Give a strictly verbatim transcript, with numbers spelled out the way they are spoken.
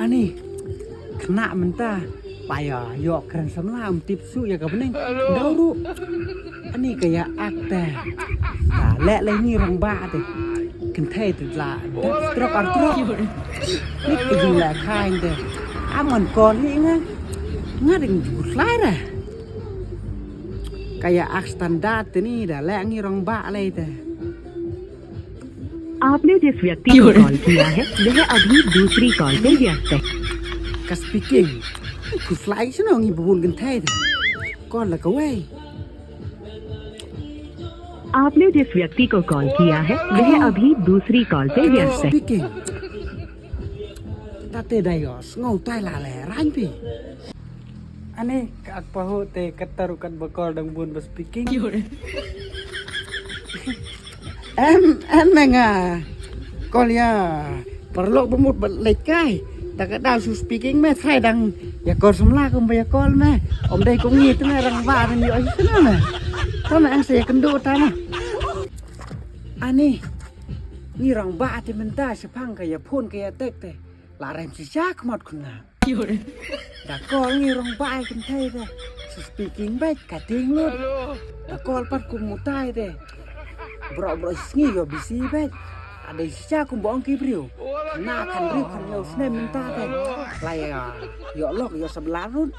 Ni, khynnah mynta, ba ïa ïoh kren samla um tip shuh ïa ka bneng. Daw ruh. Ani ka ïa ak te. Ta leh leh ni rangbah te. Kynthei te la dap trok ar trok. Ni ka jing la khain te. Amon kon hi nga. Nga ding ju khlai re. Ka ïa ak standard te ni da leh ngi rangbah lei te. आपने जिस व्यक्ति को कॉल किया है, वह अभी दूसरी कॉल पे व्यस्त है। Ka speaking. Khuslai sino ngi bubun kynthei. Kon la kawei. आपने जिस व्यक्ति को कॉल किया है, वह अभी दूसरी कॉल पे व्यस्त है। Speaking. Tate dai os ngau tai la le ranpi. Ani ka ak pahu te kataru kat bakol dang bun ba speaking. Em em menga. Kol ya. Parlok bamut ba leit kai. Ta ka dau su speaking me thai dang ya kor samla kum ba ya kol me. Om dei kum ngi te me rangbah me ïoh hi sene me. Ta me ang sa ya kendu ta me. Ani. Ngi rangbah te mynta shaphang ka ya phone ka ya tek te. La rem shisha khmat khuna. Da kol ngi rangbah ai kynthei te. Su speaking bad ka ting lut. Da kol pat kum mutai te. Bro bro sngi yo bisi bad. Ada shisha kum bong ki briew. Na kan briew kan yo snem mynta te. La ya yo lok yo sabla rut.